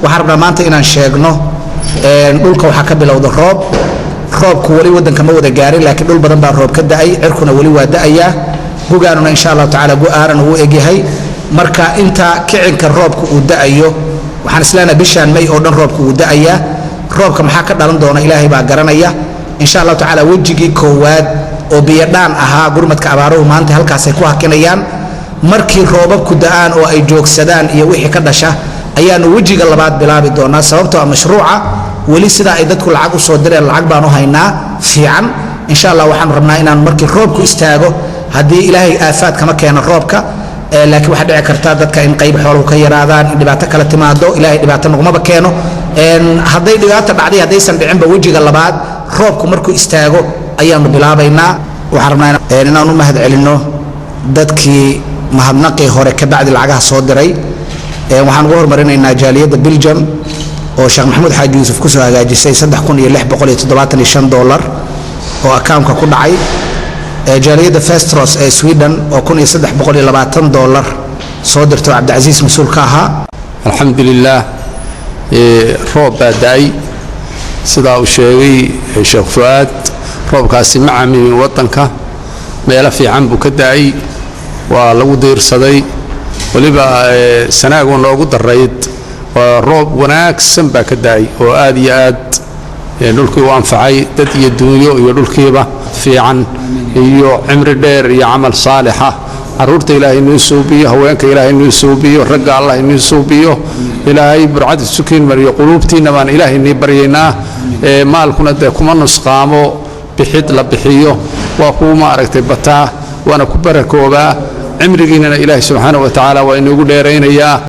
Waxaan rabnaa maanta inaan sheegno dhulka waxaa ka bilowda roob. Roobku weli waddanka ma wada gaarin, laakiin dhul badan baa roob ka da'ay, cirkuna weli waa da'ayaa, gugaanuna insha Allahu tacaala gu-aaran uu egyahay. Marka inta kicinka roobka uu da'ayo, waxaan isleenahay bishaan May oo dhan roobka uu da'ayaa. Roobka maxaa ka dhalan doona Ilaahay baa garanaya. Insha Allahu tacaala wejigii koowaad oo biyodhaan ahaa gurmadka abaaruhu maanta halkaasay ku hakinayaan. Markii roobabku da'aan oo ay joogsadaan iyo wixii ka dhasha ayaanu wejiga labaad bilaabi doonaa, sababtoo ah mashruuca weli sidaa ay dadku lacag u soo direen lacag baanu haynaa fiican. Insha Allah waxaanu rabnaa inaan markii roobku istaago, haddii Ilaahay aafaad kama keeno roobka, laakiin waxaa dhici karta dadka in qayb xooluhu ka yaraadaan, in dhibaato kala timaado. Ilaahay dhibaato nagumaba keeno. Hadday dhibaato dhacday, haddaysan dhicinba, wejiga labaad roobku markuu istaago ayaanu bilaabaynaa. Waxaan rabnaa inaan u mahad celinno dadkii mahadnaqii hore ka bacdi lacagaha soo diray. Waxaan ugu hormarinaynaa jaaliyadda Biljam oo Sheekh Maxamuud Xaaji Yuusuf kusoo hagaajisay $3,675 oo akaunka ku dhacay, jaaliyadda Festros ee Sweden oo $1,320 soo dirto, Cabdicasiis mas-uul ka ahaa. Alxamdulilaah, roob baa da'ay sidaa uu sheegay Sheekh Fu'aad. Roobkaasi ma camimin waddanka, meelo fiican buu ka da'ay, waa lagu diirsaday. Weliba Sanaagoo noogu darayd, roob wanaagsan baa ka da'ay oo aad iyo aad dhulkii u anfacay, dad iyo duunyo iyo dhulkiiba fiican, iyo cimri dheer iyo camal saalixa. Carruurta Ilaahay inuu suubiyo, haweenka Ilaahay inuu suubiyo, ragga Allah inuu suubiyo, Ilaahay burcad isukiin mariyo quluubtiinna baan Ilaahay inii baryaynaa. Maalkuna dee kuma nusqaamo bixid la bixiyo, waa kuu maaragtay bataa, waana ku barakoobaa. Cimrigiinnana Ilaahay subxaana wa tacaala waa inoogu dheeraynayaa.